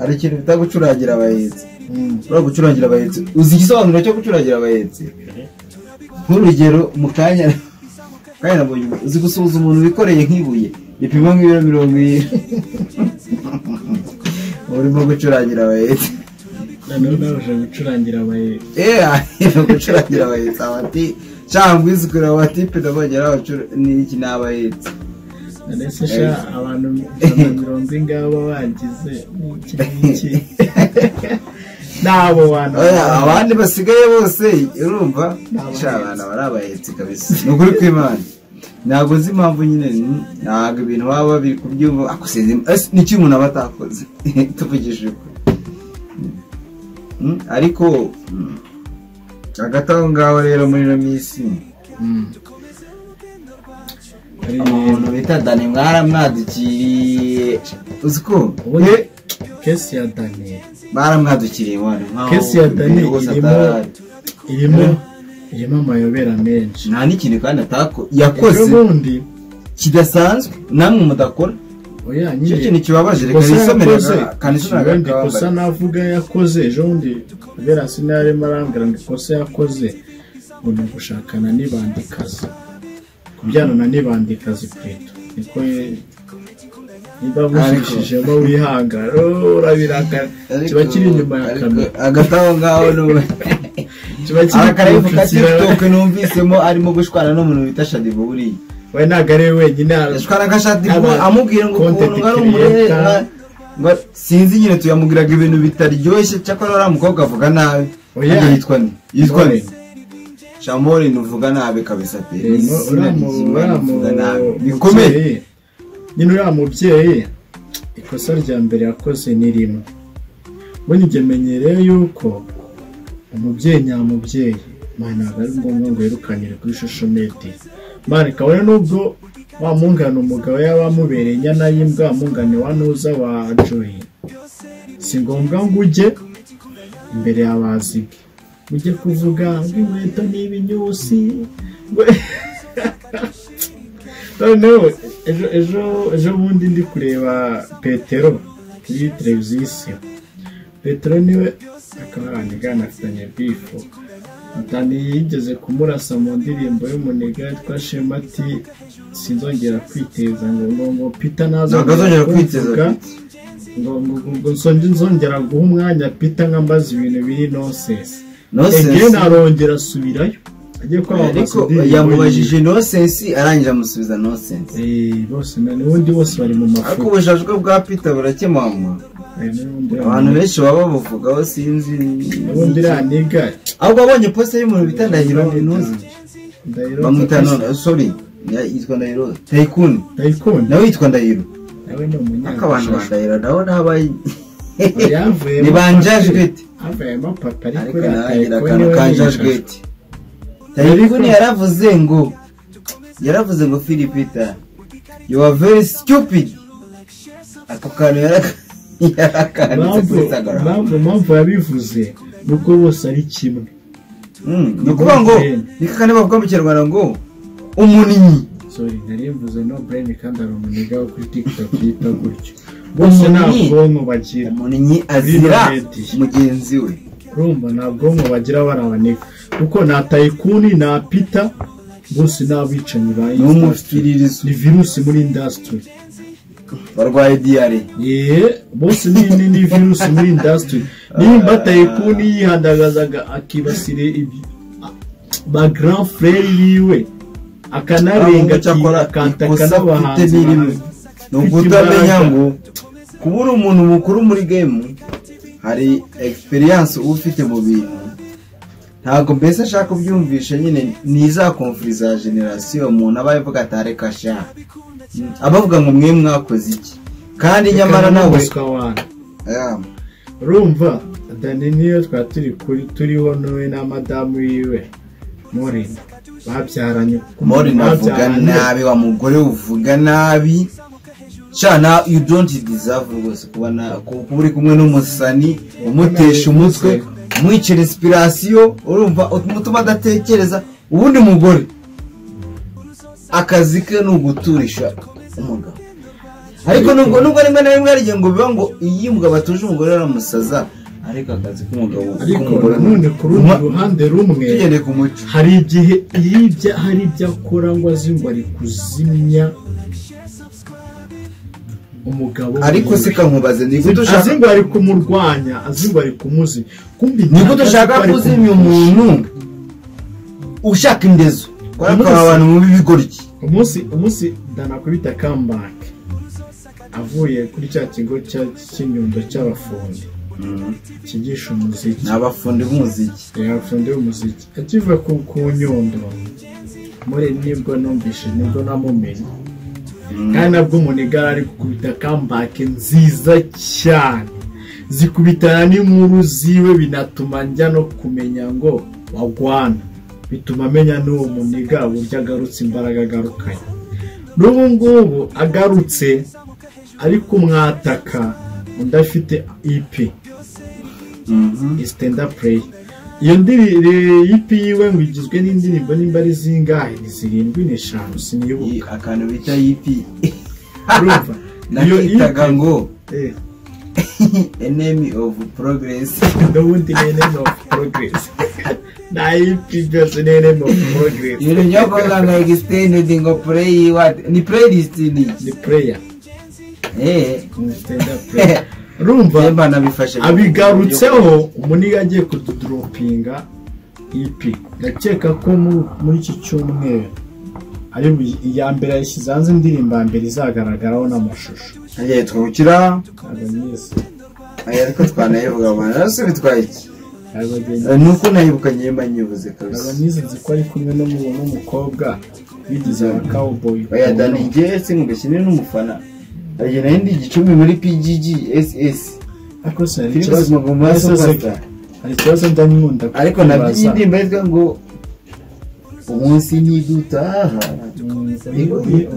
Hari ikintu bita gucurangira abahetsi. Uriya gucurangira abahetsi, uzi igisobanuro cyo gucurangira abahetsi? Nk'urugero, mu kanya kanya nabonye, uzi gusuhuza umuntu wikoreye nk'ibuye ripima nk'ibiro 70, urimo gucurangira abahetsi. Noneho nawe uje gucurangira abahetsi. Eee, gucurangira abahetsi, abati cyangwa izikura abatipe nabonye ari abacura n'iki, ni abahetsi. None se sha, abantu 150 baba bagize n'iki n'iki n'abo bantu? Oya, abandi basigaye bose urumva Ni abahetsi. Sha, abantu bari abahetsi kabisa, ni ukuri kw'Imana. Ntabwo nzi impamvu nyine, ntabwo ibintu baba biri kubyumva, ako sinzi ese niki umuntu aba atakoze, tuvugishije ukuri. Ariko hagati aho ngaho rero muri ino minsi umuntu bita Dani mwaramwadukiriye, uzi ko Ubundi case ya Dani, baramwadukiriye mwana nkaho Case ya Dani mbere hose atarahari. irimo amayobera menshi. Nta n'ikintu kandi atako yakoze Ejo bundi kidasanzwe namwe mudakora. Oya, icyo nyine kintu kibabaje, reka ikosa nisomere yakoze, kanisomere. Wenda ikosa navuga yakoze ejo bundi, kubera sinarimo arambwira ngo ikosa yakoze ngo ni ugushakana n'ibandikazi, kubyarana n'ibandikazi plutôt, niko niba mushyishijemo wihangana, oh, urabirakara, kiba kiri inyuma ya kamera. Hagati aho ngaho n'ubu Kiba kiri akarayivu ka kunshutsira. TikTok numvisemo arimo gushwana n'umuntu bita Shadibu buriya. We ntabwo ari we wenyine. Yashwana nka Shadibu, Aba amubwira ngo content ukuntu ngo ari umurere creator. Ngo sinzi nyine, tuyamubwiraga ibintu bitaryoshye. Cyakora uriya mukobwa avuga nabi. Oya. Hano yitwa ni yitwa ni Moreen. Shamori, uvuga nabi kabisa pe. Eh, Izina uriya ry'Imana, uriya uvuga nabi bikomeye. Mubyeyi nyine, uriya mubyeyi ikosa rya mbere yakoze ni rimwe. Ubundi njye menyereye yuko umubyeyi nyamubyeyi, man, ntabwo ari ngombwa ngo yirukanire kuri social media, man, kabone nubwo wamungana umugabo yaba amubereye inyana y'imbwa, wamungane wa nuza wa Joy, si ngombwa ngo ujye imbere y'abazibwe ujye kuvuga ngo inkweto ni ibinyusi noneho ejo bundi ndi kureba Petero kuri televiziyo Isibo. Petero niwe akaba aranigana afitanye beef. Dani yigeze kumurasa mu ndirimbo y'umuniga yitwa Shema, ati sinzongera kwiteza, ngo Peter Ntabwo azongera kwiteza. kumvuga, ngo nzongera guha umwanya Peter nkambaza ibintu biri nonsense. Nonsense. Again arongera asubirayo agiye kwamamaza Ariko indirimbo. Yamubajije nonsense, arangije amusubiza nonsense. Bose n'ubundi bose bari mu Ariko mafuti. Ubujajwe bwa Peter burakemangwa. N'ubundi Abantu benshi baba babuvugaho, sinzi. N'ubundi iriya nigga. Ahubwo abonye post y'umuntu bita Ndahiro Ntuzi. Ndahiro. Bamwita none, sorry, yitwa Ndahiro Tycoon. Tycoon. Nawe yitwa Ndahiro. Nawe ni Ariko abantu ba umunyabujajwe. Ndahiro nabo n'abayi Yavuyemo. Ni ba Njajwete. Havuyemo papa, ariko Ariko uriya nawe agira Tycoon akantu we ka ni Njajwete. Tycoon yaravuze ngo "Philipita, you are very stupid." Ako kantu yarakanditse kuri Instagram. Impamvu yabivuze ni uko bose ari kimwe. Ni ukuvuga ngo ni kakandi bavuga mu Kinyarwanda ngo umuninyi. Sorry, nari mvuze no brain, kandi hari umuniga wo kuri TikTok yita gutyo. Bose nta Umuninyi. bwonko bagira. Umuninyi azira Media. mugenzi we. Urumva nta bwonko bagira, bari abaniga, kuko nta Tycoon nta Peter, bose ni abicanyi ba Ni industry. umufiririzo. Ni virusi muri industry. Barwaye diyare. Ye, bose ni virusi muri industry. Nimba Tycoon yihandagazaga akibasira ba grand frère biwe, akanarenga, Cyakora akantaka ikosa afite n'abahanzi ni rimwe, ni ukutamenya imbaraga. Ngo kuba uri umuntu mukuru muri game, hari experience uba ufite mu bintu. Ntabwo mbese ashaka kubyumvisha nyine, ni za conflit za generation. Umuntu aba avuga ati areka sha, abavuga ngo mwe mwakoze iki, kandi nyamara nawe Umuswa wanyu. Yeah. Urumva Dani niyo twari turi kuri turiho n'uwe na madamu wiwe Morin babyaranye. Mori navuga Babyaranye. nabi wa mugore, uvuga nabi sha na you don't deserve rwose kuba kuba uri kumwe n'umusani umutesha umutwe, umwicira inspiration, urumva umutuma adatekereza. Ubundi mugore akazi ke ni uguturisha umugabo. Ariko nubwo rimwe na rimwe hari ngo biba ngo iyo umugabo atuje umugore aramusaza, ariko akazi k'umugabo ariko nanone ku rundi ruhande rumwe tugendeye ku muco hari igihe hari ibyo akora ngo azi ngo ari kuzimya umugabo, ariko si kankubaze ni gute ushaka azi ngo ari kumurwanya, azi ngo ari kumuzimya, kumbi ni gute ushaka kuzimya umuntu ushaka indezo kwa abantu mu bigoryi. Umunsi danakubita comeback avuye kuri cya kigo cy'inyundo cy'abafundi kigisha umuziki, n'abafundi b'umuziki, abafundi b'umuziki, akiva ku nyundo muri nibwo numvise nibwo namumenye, kandi nabwo umunigara ari gukubita comeback nziza cyane zikubitana n'inkuru ziwe, binatuma njya no kumenya ngo wagwana, bituma amenya n'uwo muniga uburyo agarutse imbaraga agarukanye. N'ubu ngubu agarutse ari kumwataka undi afite EP stand up play. Iyo EP yiwe ngo igizwe n'indirimbo nimba ari zingahe, ni 7 ni 5 sinibuka. Akantu bita EP urumva nakitaga ngo enemy of progress, n'ubundi ni enemy of progress na EP byose ni enemy of progress. Ibintu byo kuvuga ngo extended ngo play what ni playlist ni prayer stand up prayer. Urumva abigarutseho umuniga agiye kududropinga EP, ndakeka ko muri iki cyumweru ari iya mbere yashyize hanze indirimbo ya mbere izagaragaraho n'amashusho. Agiye twukira ariko twanayivuga abantu nase bitwaye iki nuko nayibuka nyemba nyibuze kabisa. Ntabwo nzi ko ari kumwe n'umukobwa bigize aba cowboy. Oya Dani ngiye sinkubeshye ni n'umufana. Agena indi gicumbi muri PGG SS. Ariko se hari ikibazo ndankunda ariko nabyo indirimbo yitwa ngo umunsi nidutaha oye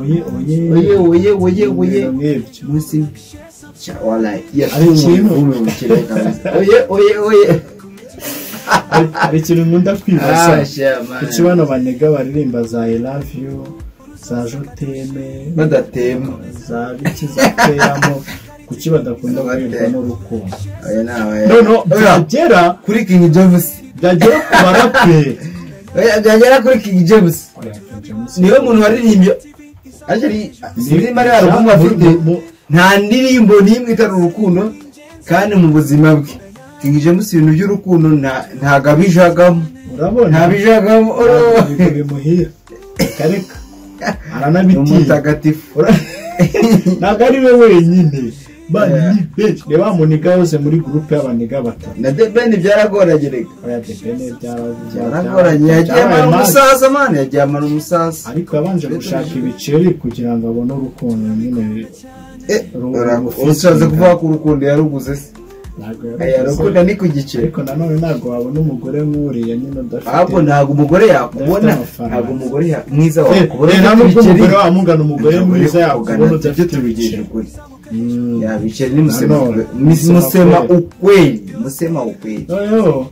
oye oye oye oye munsi wala oye oye oye. Hari ikintu nkunda kwibaza, kuki bano banega baririmba za I love you za joteme badatema za biki za teyamo, kuki badakunda guhirwa n'urukundo? Noneho byagera kuri King James, byagera ku baraperi, byagera kuri King James niwe muntu waririmbye actually sinzi ari album afite nta ndirimbo n'imwe itari urukundo kandi mu buzima bwe King James ibintu by'urukundo ntago abijagamo, urabona ntabijagamo bimuhira kareka aranabitinya umutagatifu ntabwo ari we wenyine bani benshi reba muniga yose muri groupe y'abaniga batatu na The Ben byaragoranye reka. Oya The Ben byaragoranye, yagiye amara umusaza man, yagiye amara umusaza, ariko yabanje gushaka ibiceri kugira ngo abone urukundo nyine. Umusaza kuvuga ko urukundo yaruguze se ntabwo ni ku giceri, ariko nanone ntabwo wabona umugore nk'uriya nyine udafite, ahubwo ntabwo umugore yakubona, ntabwo umugore mwiza wakubona, ntabwo umugore wamugana umugore mwiza yakubona udafite ibiceri. Ya biceri ni musema ukweli, musema ukweli. Noneho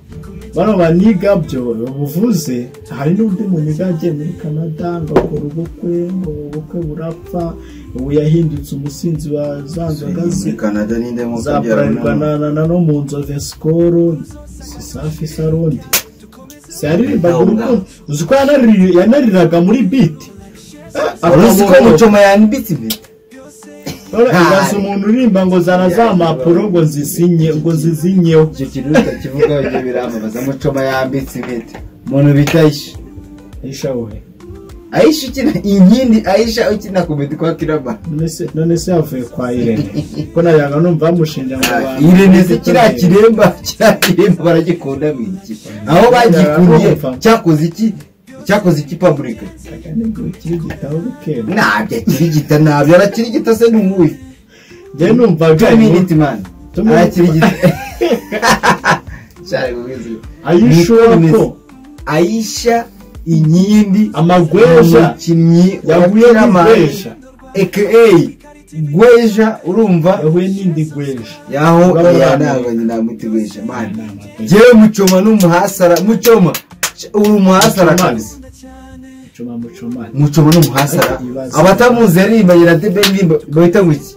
bano baniga byo buvuze, hari n'undi muniga agiye muri Canada ngo akora ubukwe, ngo ubukwe burapfa, ubu yahindutse umusinzi wa za nzoga muri Canada ninde mu za Bralirwa na no mu nzove Skol si safi sarundi se aririmbaga urukundo, uzi ko yanariraga muri beat, uzi ko Mucoma yanbitse beat. Ibaze umuntu uririmba ngo zana za mpapuro ngo nzisinye ngo nzizinyeho, icyo kintu utakivuga ibyo birambabaza. Mucoma yambitse impeta umuntu bita Aisha, Aisha we Aisha ukina inkindi, Aisha ukina komedi kwa Kiraba. None se yavuye kwa Irene ko nayaga numva bamushinja ngo Irene se kiriya kiremba baragikunda mwiki aho bagikundiye cyakoze iki, cyakoze iki public nabyo kirigita, nabyo arakirigita se n'umuyi njye numvaga 2 minutes man arakirigita cyari bubizi. Aisha ko Aisha inkindi amagweja umukinnyi yahuye n'amagweja aka gweja, urumva yahuye n'indi gweja yaho ntabwo namwita gweja man. Jewe Mucoma n'umuhasara, Mucoma uri umuhasara kabisa, Mucoma n'umuhasara. Abatamuzi yaririmbanye na The Ben bahita ngo iki?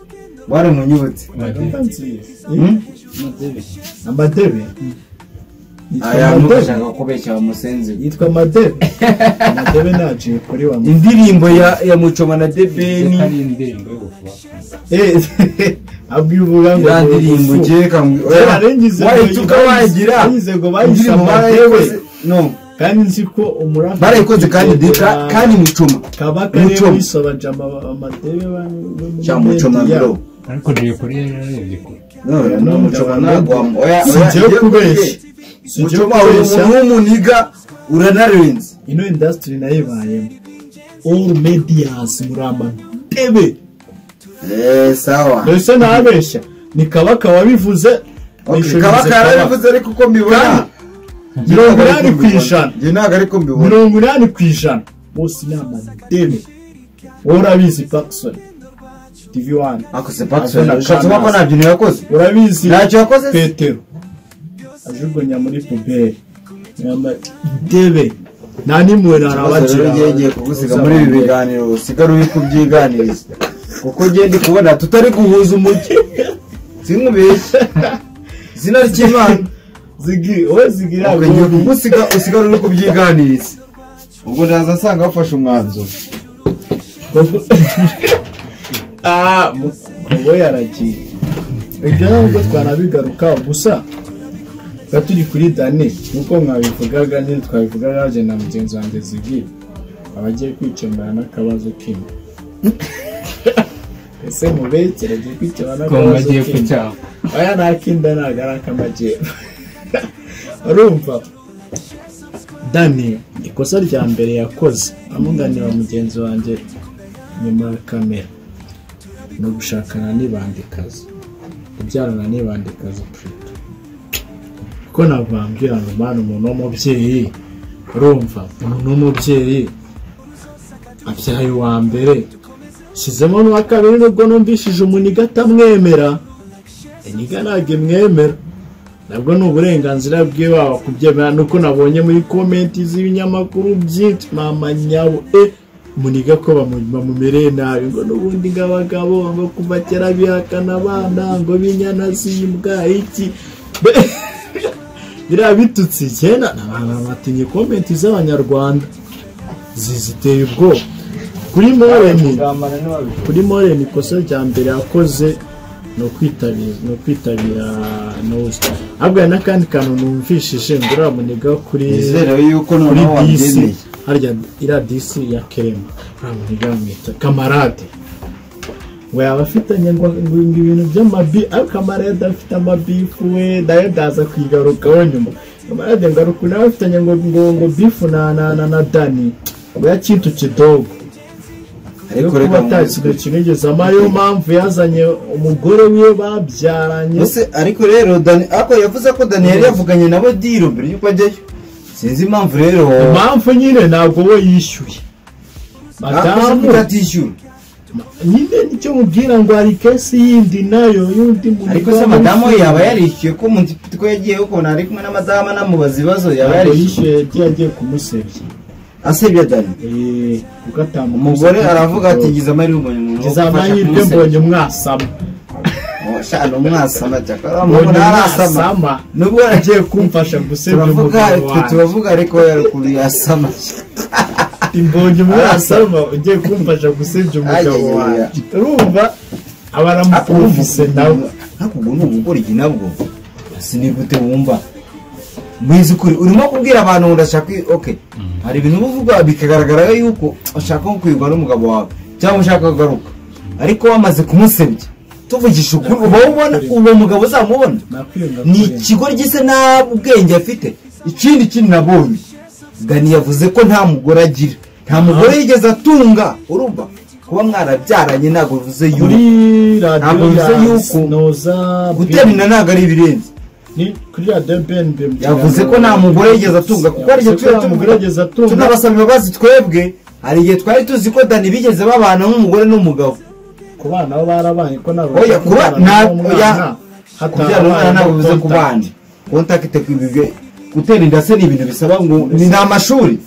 Wari munyibutse. Amadebe. Aya ntushaka kubeshya wa musenzi. Yitwa Amadebe. Amadebe naje kuri wa. Indirimbo ya Muchoma na Debeni. Ari indirimbo yo gufuha. Abivuga ngo indirimbo ngiye kamwe. Wayituka wagira. Ngize ngo bayise Amadebe. No. Kandi nzi ko umurava barayikoze kandi kandi Muchoma. Kabaka niwe wisaba jama Amadebe cya Muchoma bro. Ariko ngiye kuri yarebye ko. No Muchoma nagwa. Oya oya kubeshya. Muchoma umuntu w'umuniga uranarenze. Ino industry nayibayemo. All medias muri Amadebe. Sawa. Mbese nabeshya. Ni Kabaka wabivuze. Kabaka yarabivuze ariko uko mbibona. 80%. Njye ntabwo ariko mbibona. 80% bose ni Amadebe. Urabizi Paxson. TV1. Akose Paxson. Ushatse ko nta bintu yakoze. Urabizi. Ntacyo yakoze. Petero. Ajugunya muri puberi. Amadebe. Nta nimwe narabagira. Ngiye kugusiga muri ibi biganiro usigare uri kubyiganiriza. Kuko ngiye ndi kubona tutari guhuza umujyi. Sinkubeshye. Izina ry'Imana. Zigi, we zigira ngiye kugusiga usigare uri kubyiganiriza. Ubwo ndaza nsanga wafashe umwanzuro. Mugo yaragiye. Ibyo nubwo twanabigaruka gusa turi kuri Dani nkuko mwabivugaga nyine twabivugaga baje na mugenzi wanjye Zigi abagiye kwikemura n'akabazo kimwe. Ese mubekere agiye kwikemura n'akabazo kimwe. Oya nakinda nagara akamajyepfo. Urumva Dani ikosa rya mbere yakoze amunganira mugenzi wanjye nyuma ya kamera no gushakana n'ibandikazi kubyarana n'ibandikazi plutôt. Kuko nabambwira ngo mwana umuntu w'umubyeyi urumva umuntu w'umubyeyi abyaye uwa mbere shyizemo n'uwa kabiri nubwo numvishije umuniga atamwemera iniga ntabwo imwemera nabwo ni uburenganzira bwe waba kubyemera nuko nabonye muri komenti z'ibinyamakuru byinshi mama nyabo muniga ko bamumereye nabi ngo n'ubundi ngabagabo ngo kuva kera bihakana abana ngo binyana zimbwa iki biriya bitutsi cyenda batinye komenti z'abanyarwanda ziziteye ubwoba. Kuri Moreni ikosa rya mbere yakoze no kwitabira noza. Ahubwo hari n'akandi kantu numvishije ngo uriya muniga kuri disi harya iriya disi ya Kerema uriya muniga bamwita Kamarade ngo yaba afitanye ngo ibintu by'amabi ariko Kamarade afite amabifu we nayo ndaza kwigarukaho nyuma. Kamarade ngo ari nawe afitanye ngo bifu na Dani ngo ya kintu kidogo. Ariko reka ntakintu kinigeze amayo mpamvu yazanye umugore we babyaranye. Ese ariko rero Dani ako yavuze ko Daniel yavuganye nabo diro mbere yuko ajyayo. Sinzi impamvu rero. Impamvu nyine ntabwo we yishyuye. Madamu atishyura. Nyine nicyo mubwira ngo hari kesi yindi nayo y'undi muntu. Ariko se madamu yaba yarishyuye ko umuntu ko yagiye ukona ari kumwe na madamu namubaza ibibazo yaba yarishyuye yagiye kumusebya. Asebya Dani. Umugore aravuga ati giza amahirwe mbonye umuntu. Giza amahirwe mbonye umwasama. Shana umwasama cyakora umuntu arasama. Nubwo agiye kumfasha gusebya umugabo wanjye. Turavuga ariko yarukuru yasama. Imbonye umwasama ugiye kumfasha gusebya umugabo wanjye. Urumva abaramufise nawe. Ariko ubu ni ubugoryi nabwo. Sinigute wumva. Mwizi kuri urimo kubwira abantu ndashaka okay. Hari ibintu uvuga bikagaragara yuko ushaka kwigwa n'umugabo wawe cyangwa ushaka kugaruka ariko wamaze kumusebya tuvugisha ukuri uba ubona uwo mugabo uzamubona ni ikigo gise nta ubwenge afite. Ikindi kintu nabonye Dani yavuze ko nta mugore agira nta mugore yigeze atunga. Urumva kuba mwarabyaranye ntabwo bivuze yuko gutera inda ntabwo ari ibirenze. Kuri radiyo BNB yavuze ko nta mugore yigeze atunga kuko hari igihe tunabasaba imbabazi twebwe. Hari igihe twari tuzi ko Dani bigeze babana nk'umugore n'umugabo. Ku bana bo barabanye ko nabo kubyara umwana ntabwo bivuze kubana kontakite gutera inda se ni ibintu bisaba ngo ni amashuri.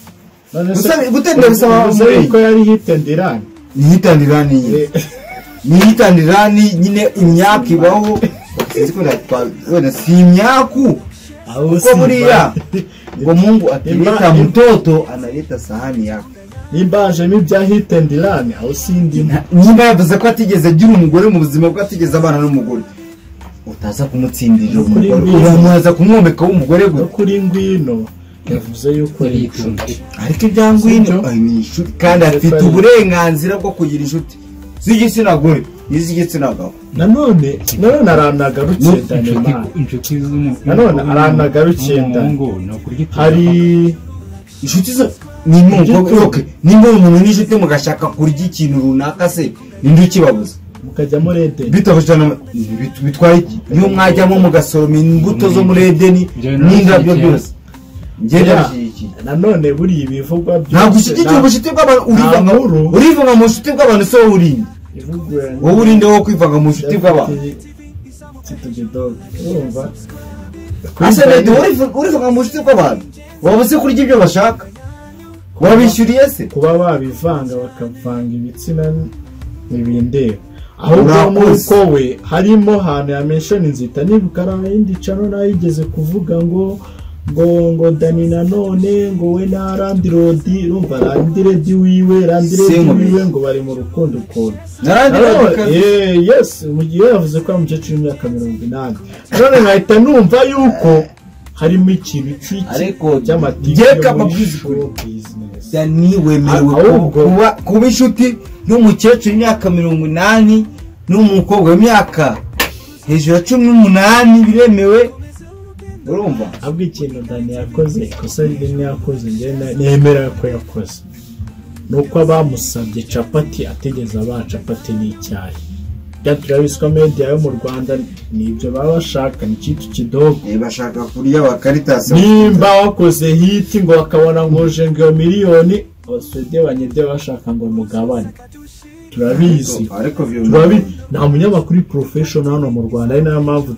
Gutera inda bisaba ko yari hitandirani. Ni hitandirani nyine. Ni hit and run nyine, imyaka ibaho, sinzi ko wenda si imyaku, kuko buriya ngo Mungu akileta mtoto analeta sahani yako. Nimba hajemo ibya hit and run, aho sindimo. Nimba yavuze ko atigeze agira umugore mu buzima bwe, atigeze abana n'umugore, utaza kumutsindira Kuri umugore, Ngwino. uramuhaza kumwomeka w'umugore No gute? kuri Ngwino yavuze yuko ari inshuti. Ariko ibya Ngwino Sibyo? ay, ni inshuti, kandi afite uburenganzira bwo kugira inshuti z'igitsina gore n'iz'igitsina gabo. Nanone aranagarukiye Danemark. Inshuti z'umu Nanone aranagarukiye. n'umuhungu ni ukurya. Hari Inshuti zo ni umukobwa, okay, nimba umuntu n'inshuti mugashaka kurya ikintu runaka se, ninde ukibabuza? Mukajya muri Edeni. Bitavugana bitwaye iki niyo mwajyamo mugasoroma imbuto zo muri Edeni n'indabyo byose? Njye ndabishyigikiye. Nanone buriya ibivugwa byose Ntabwo ushyigikiye ubucuti bw'abantu, urivanga Nta nkuru. Urivanga mu bucuti bw'abantu se, wowe urinde? Ivugwa Wowe urinde wo kwivanga mu bucuti bw'abantu? Urumva? Ase leta, urivanga mu bucuti bw'abantu, waba uzi kurya ibyo bashaka? Wabishyuriye se? Kuba babivanga, bakavanga ibitsina, ntibindeba. Ahubwo Urakoze. nuko we harimo hantu ya mention nzita nibuka ari iyindi channel nayo yigeze kuvuga ngo Dani nanone ngo we na landlord, urumva, landlord wiwe, landlord Sinkubeshye. wiwe, ngo bari mu rukundo ukuntu. Narandi. Nanone, yes, mu gihe yavuze ko ari umukecuru w'imyaka 80, none nkahita numva yuko harimo ikintu cy'iki Ariko cy'amatiku njye yo muri kababwiza ukuri. show business. Dani wemerewe kuba inshuti n'umukecuru w'imyaka 80 n'umukobwa w'imyaka hejuru ya 18, biremewe, urumva? Ahubwo ikintu Dani yakoze, ikosa rimwe yakoze njye nemera ko yakoze, ni uko abamusabye capati atigeze abaha capati n'icyayi. Bya turabizi ko media yo mu Rwanda nibyo baba bashaka, ni ikintu kidogo. Bashaka kurya bakaritasi. Nimba wakoze hit ngo bakabona ngo uje ngo iyo miliyoni, abasuwede banyede bashaka ngo mugabane, turabizi. Ariko byo Turabi nta munyamakuru professional hano mu Rwanda, ari nayo mpamvu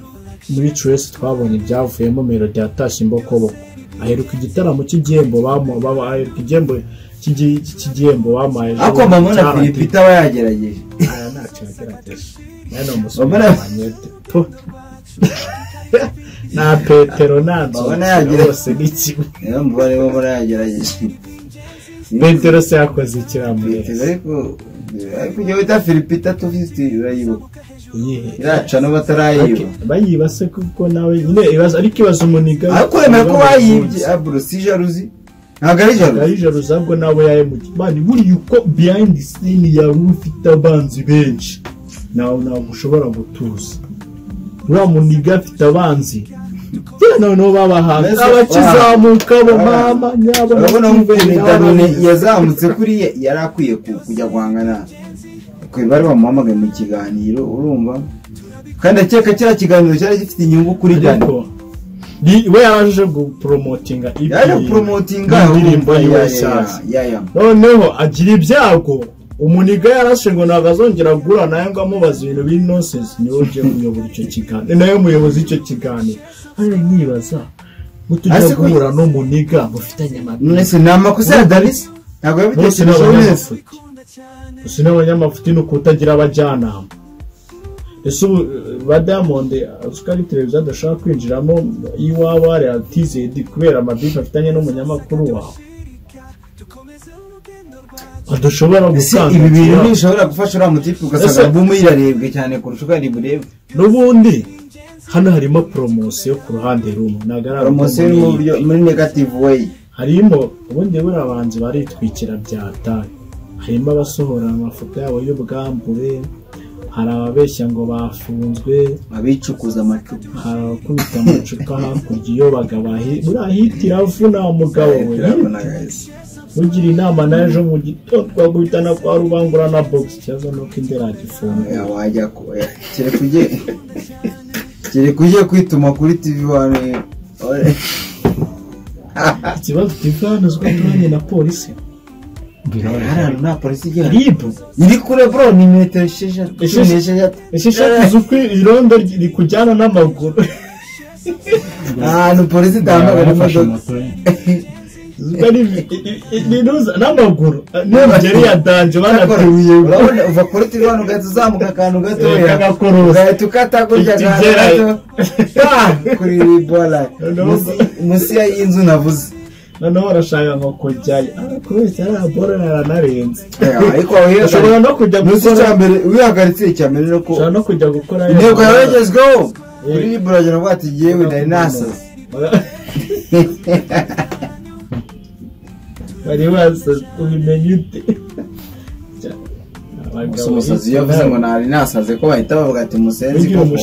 muri Trace twabonye ibyavuyemo. Melody yatashye imbokoboko, aheruka igitaramo cy'igihembo aheruka igihembo cy'igihembo bamuhaye ejo Ariko bundi mbona cyarateye. Philip aba yagerageje. Aya ntacyo yagerageje, nawe ni umusore wanyete. Po. Nta Petero, nta Mbabona nzokera, yagira- bose ni kimwe. Niyo mubare mbona yagerageje. Petero se yakoze ikiramurezi? Petero, ariko ujya wita Philip tufite, urayibuka? Iyihe? Iraca no batarayiba. Bayiba se kuko nawe nyine ibaza, ariko ibaza umuniga. Ariko wemera ko bayibye aburo? Si jalousie? Ntabwo ari jalousie. Ari jalousie, ahubwo nawe yahemukiye man. Buriya uko behind the scene yawe ufite abanzi benshi, nawe ntabwo ushobora gutuza. Uriya muniga afite abanzi kera, noneho babahanze abakizamuka bo mama nyabo. Urabona nk'ukuntu Danone yazamutse kuriya, yari akwiye kujya guhangana kwe bari bamuhamagaye mu kiganiro, urumva? Kandi ndakeka kiriya kiganiro cyari gifite inyungu kuri Dani. Ariko we yaje gupromotinga EP Yaje gupromotinga n'indirimbo yiwe ya, nshyashya. Ya. Noneho agira ibyago, umuniga yarashe ngo ntabwo azongera guhura nawe ngo amubaze ibintu biri nonsense. Niwe ugiye kuyobora icyo kiganiro, ni nawe muyobozi w'icyo kiganiro. Hano nkibaza ngo tujya Ese ko- guhura n'umuniga mufitanye amabwiriza. None se ni amakosa ya Dani? Ntabwo Bose ni yabitekerejeho neza. abanyamafuti gusa, ni abanyamafuti, ni ukutagira abajyanama. Ese ubu ba Diamond uzi ko ari televiziyo adashobora kwinjiramo iwawe hari atizedi kubera amabifu afitanye n'umunyamakuru wawe adashobora Ese ibi bintu gukandagira? ntibishobora gufasha uriya mutipe, ugasanga Ese- album irarebwe cyane kurusha uko ari burebe? N'ubundi hano harimo poromosiyo ku ruhande rumwe, ntabwo ari Poromosiyo album mu buryo muri negative way. Harimo ubundi buriya abahanzi baritwikira bya tari, harimo abasohora amafoto yabo y'ubwambure, hari ababeshya ngo bafunzwe, Abicukuza amacupa. Hari abakubita amacupa hakurya iyo bagabahi. Buriya hit iravuna umugabo we. Turabona guys. Ugira inama nawe ejo mu gitondo twakubitana kwa Rubangura na box, ikibazo ni uko indera gifunguye. Ya, wajya kereka ugiye kwituma kuri TV One. Ikibazo tivana uzwi turanye na polisi. Hari ahantu nta polisi igera. RIB. Iri kure bro, ni metero 6, 16. 6 z'ukwi irondo rikujyana n'amaguru. Ahantu polisi itahamagara Yarafashe imodoka. moto ye. N'amaguru n'ingeri ya danje banatuye. Urabona uva kuri TV hano ugahita uzamuka akantu gatoya ugahita ukata gutya akantu gato kuri bola munsi y'inzu navuze. Noneho barashaka ngo kujyayo ariko wese ari bora yaranarenze. Ariko ushobora no kujya gukora icya mbere wihagaritse icya mbere no ushobora no kujya gukora intego yawe yagezweho kuri bola uragira ngo ati yewe nari nasaze. Bari basaze ubimenye ute? Umusazi iyo avuze ngo nari nasaze ko bahita bavuga ati musenzi koko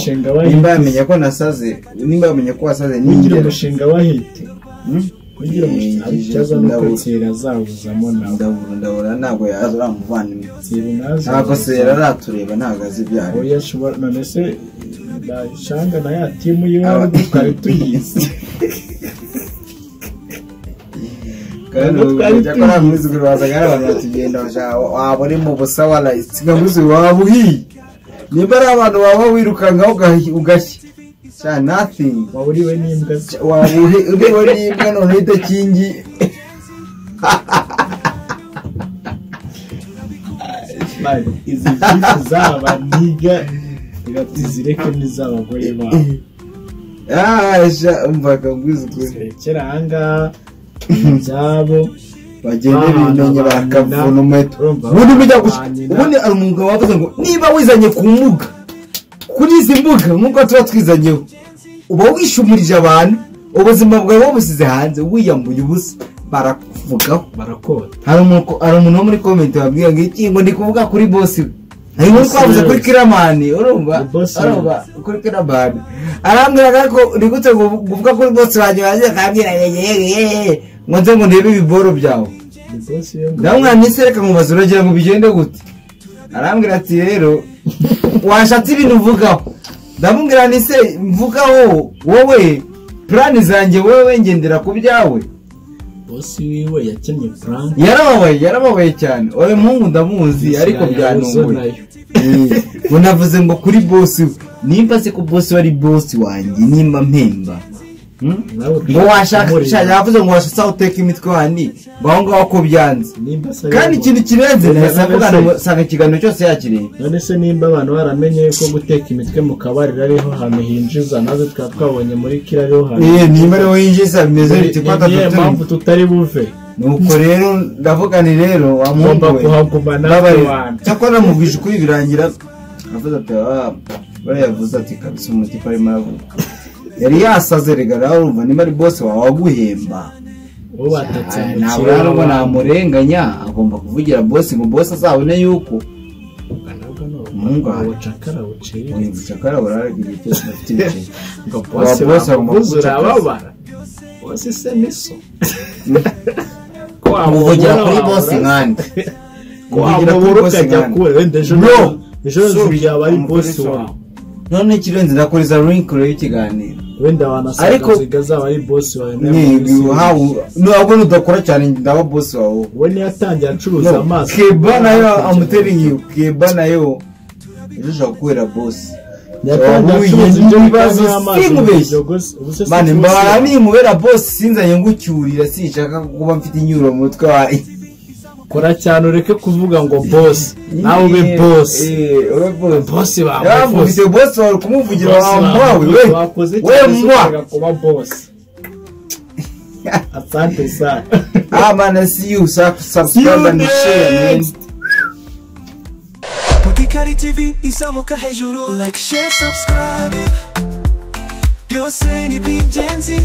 nimba yamenye ko nasaze nimba yamenye ko wasaze ningira umushinga wahite kugira ikibazo nuko tsira azawuzamo nawe ndabura ntabwo yaza uramuvandimwe ntabwo sera aratureba ntabwo azi ibyaha. Oya ashobora none se bashanga na ya timu yiwe twari tuyizi kandi cyakora mwizuguru wazaga ari abantu batugenda waba uri mu busa wala mwizuguru waba uhiye nimba ari abantu waba wirukankaho ugashya sha nothing waba uriwe n'imbwa waba uriwe n'imbwa none idakingiye. Izi byinshi zaba niga zireke n'iz'abagore babo. Sha umvaga mwizuguru zirekera ahangaha byabo bagende bimenye bakavuna umuheto ubundi mujya ubundi ari umugabo wavuze ngo niba wizanye ku mbuga kuri izi mbuga nk'uko tuba twizanyeho uba wishumurije abantu ubuzima bwawe wabusize hanze wiyambuye ubusa barakuvugaho barakota. Hari umuntu wo muri comment wabwiye ngo iki ngo ndi kuvuga kuri boss we hari umuntu twavuze kuri Kiramani urumva kuri Kiramani arambwira ko ni gute ngo kuvuga kuri boss wanjye baje akambwira yeye ngo nze ngo ndebe ibiboro byawe ndamwana nise reka nkubaze uragira ngo bigende gute arambwira ati rero washatse ibintu uvugaho ndamubwira nise mvugaho wowe plan zanjye wowe ngendera ku byawe. Boss wiwe yakenye prank yarababaye cyane oya muhungu ndamuzi ariko byantunguye ngo navuze ngo kuri boss we nimba se ko boss wari boss wanjye nimba mpemba ngo washaka yavuze ngo washatse aho uteka imitwe wandi ngo aho ngaho ko byanze kandi ikintu kirenze nahise avugana sanga ikiganiro cyose yakiriye. None se nimba abantu baramenye ko guteka imitwe mu kabari ariho hantu hinjiza naze twaba twabonye muri kira ariho hantu nimba ariho hinjiza bimeze biti ko atatu mpamvu tutari buve. Nuko rero ndavuga ni rero wamugomba kuhaguma natwe wanjye cyakora namubwije ukuri birangira avuze ati barayavuze ati kabisa umuti arimo aravuga yari yasaze rega nawe urumva nimba ari boss wawe waguhemba ntabwo rero namurenganya agomba kuvugira boss ngo boss azabone yuko ubucakara buciriritse ubucakara burarega igihe cyose afite ibice ngo boss wamuguze urababara boss se miso kuvugira kuri boss nkandi kuvugira kuri boss nkandi wenda ejo yaba ari boss wawe. None ikirenze ndakoreza link rero y'ikiganiro wenda wanasanga zigazaba ari boss wawe ntabwo nudakora cyane ndaba boss wawe we niyatangiye acuruza amaso Keba nayo I'm telling you Keba nayo ejo ushobora kubera boss yatangiye acuruza ibyo bibazo sinkubeshye mane mbara nimubera boss sinzanye ngucyurira sinshaka kuba mfite inyuro mu mutwe wawe. Kora cyane ureke kuvuga ngo boss nawe ube boss boss bawe boss wawe kumuvugira wawe we mwa kuba boss. Asante sana. Man, see you. Subscribe and share man. Mutikari TV izamuka hejuru like share subscribe byose ni by'ingenzi.